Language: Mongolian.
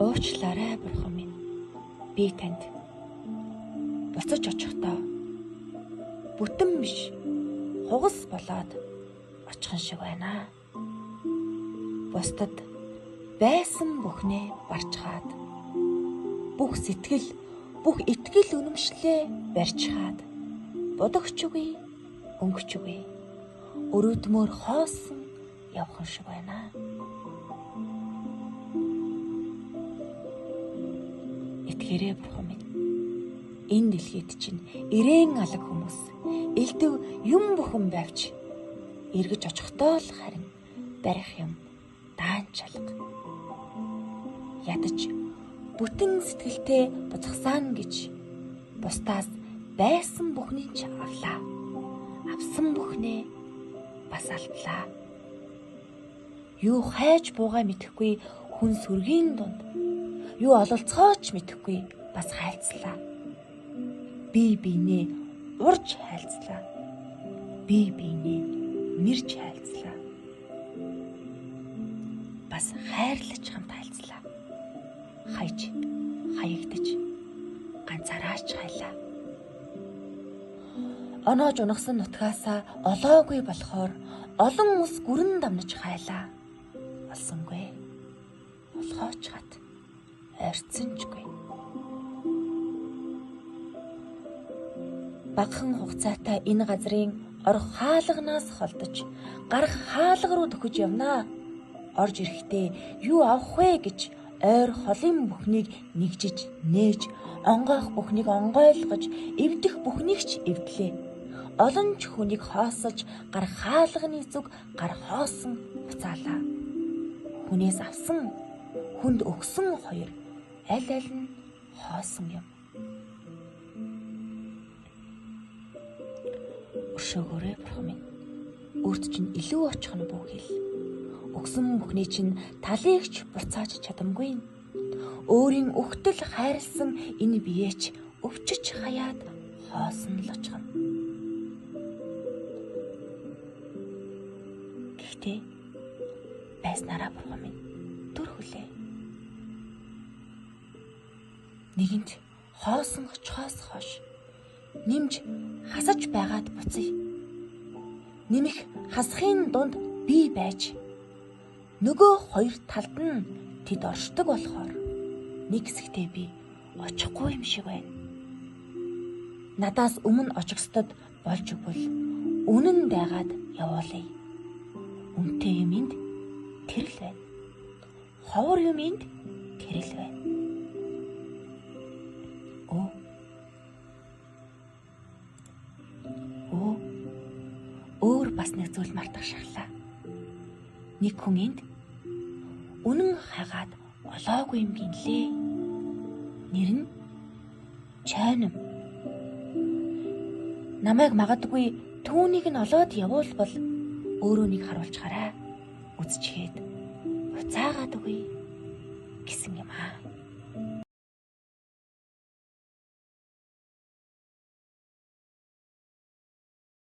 Уучлаарай, бурхан минь. Би танд буцаж очихдоо бүтэн биш, хугас болоод очихын шиг байна. Бусдад байсан бүхнээ барчхаад, бүх сэтгэл, бүх итгэл үнэмшлээ барьчхаад, будагч үгүй, өнгөч үгүй, өрөвдмөр хоосон явхан шиг байна. Итгээрэй, бурхан минь. Энэ дэлхийд чинь ирээн алаг хүмүүс, элдв юм бүхэн байвч эргэж очихдоо л харин барих юм даанч алга. Ядаж бүтэн сэтгэлтэй буцахсан гэж бусдаас байсан бүхнийг ч авлаа. Авсан бүхнээ бас алдлаа. Юу хайж буугаа мэдэхгүй хүн сүргийн дунд, юу ололцоогоо ч мэдэхгүй бас хайлцлаа. Би биенээ урж хайлцлаа. Би биенээ мэрж хайлцлаа. Бас хайрлаж хамт хайлцлаа. Хайж, хаягдаж, ганцаараач хайлаа. Оноож унагсан нутгаасаа олоогүй болохоор олон ус гүрэн дамнаж хайлаа. Олсонгүй. Олгооч хат ойрцсончгүй. Багахан хугацаатай энэ газрын орох хаалганаас холдож гарах хаалга руу дөхөж явнаа. Орж ирэхдээ юу авах вэ гэж ойр холын бүхнийг нэгжиж нээж, онгойх бүхнийг онгойлгож, эвдэх бүхнийг ч эвдлээ. Олон ч хүнийг хоосож гар хаалганы зүг гар хоосон буцаалаа. Хүнээс авсан, хүнд өгсөн хоёр аль аль нь хоосон юм. Өршөөгөөрэй, бурхан минь. Өөрт чинь илүү очих нь бүү хэл. Өгсөн бүхний чинь талыг ч буцааж чадамгүй. Өөрийн өгтөл хайрлсан энэ биеэч өвчөж хаяад хоосон л очихно. Гэхдээ байснараа бурхан минь түр хүлээ. Нэгэнт хоосон очихоос хойш нэмж хасаж байгаад буцъя. Нэмэх хасхын дунд би байж нөгөө хоёр талд нь тэд оршдог болохоор нэг хэсэгтээ би очихгүй юм шиг байна. Надаас өмнө очихсод болж өгвөл үнэн дайгаад явуулъя. Үнтэй юм энд тэр л байна. Ховор юм энд тэр л байна. Өө. Өө. Өөр бас нэг зүйл мартах шахлаа. Нэг хүн энд үнэн хайгаад олоогүй юм гинлээ. Нэр нь Чойном. Намайг магадгүй түүнийг нь олоод явуулбал өөрөө нэг харуулж гараа. Үзчихэд буцаагаад өгье.